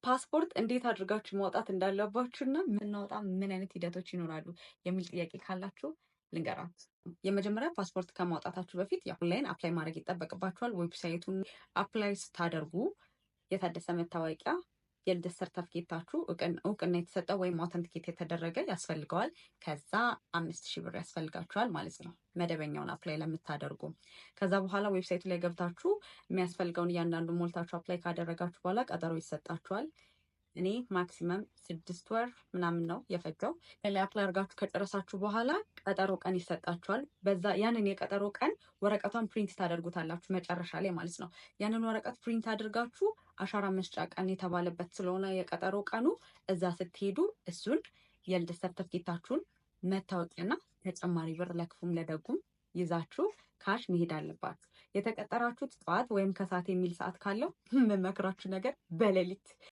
ፓስፖርት እንዴት አድርጋችሁ ማውጣት እንዳለባችሁና ምናወጣ ምን አይነት ሂደቶች ይኖራሉ የሚል ጥያቄ ካላችሁ ልንገራችሁ። የመጀመሪያ ፓስፖርት ከማውጣታችሁ በፊት online apply ማድረግ ይጠበቅባችኋል። Website ኡን apply ስታደርጉ የታደሰ መታወቂያ፣ የልደት ሰርተፍኬታችሁ እውቅና የተሰጠ ወይም authenticate የተደረገ ያስፈልገዋል። ከዛ 5,000 ብር ያስፈልጋችኋል ማለት ነው፣ መደበኛውን apply ለምታደርጉ። ከዛ በኋላ website ኡ ላይ ገብታችሁ የሚያስፈልገውን እያንዳንዱ ሞልታችሁ apply ካደረጋችሁ በኋላ ቀጠሮ ይሰጣችኋል። እኔ maximum 6 ወር ምናምን ነው የፈጀው። ላይ apply አድርጋችሁ ከጨረሳችሁ በኋላ ቀጠሮ ቀን ይሰጣችኋል። በዛ ያንን የቀጠሮ ቀን ወረቀቷን print ታደርጉታላችሁ መጨረሻ ላይ ማለት ነው። ያንን ወረቀት print አድርጋችሁ አሻራ መስጫ ቀን የተባለበት ስለሆነ የቀጠሮ ቀኑ እዛ ስትሄዱ እሱን የልደት ሰርተፍኬታችሁን፣ መታወቂያና ተጨማሪ ብር ለክፉም ለደጉም ይዛችሁ cash መሄድ አለባችሁ። የተቀጠራችሁት ጠዋት ወይም ከሰዓት የሚል ሰዓት ካለው የምመክራችሁ ነገር በሌሊት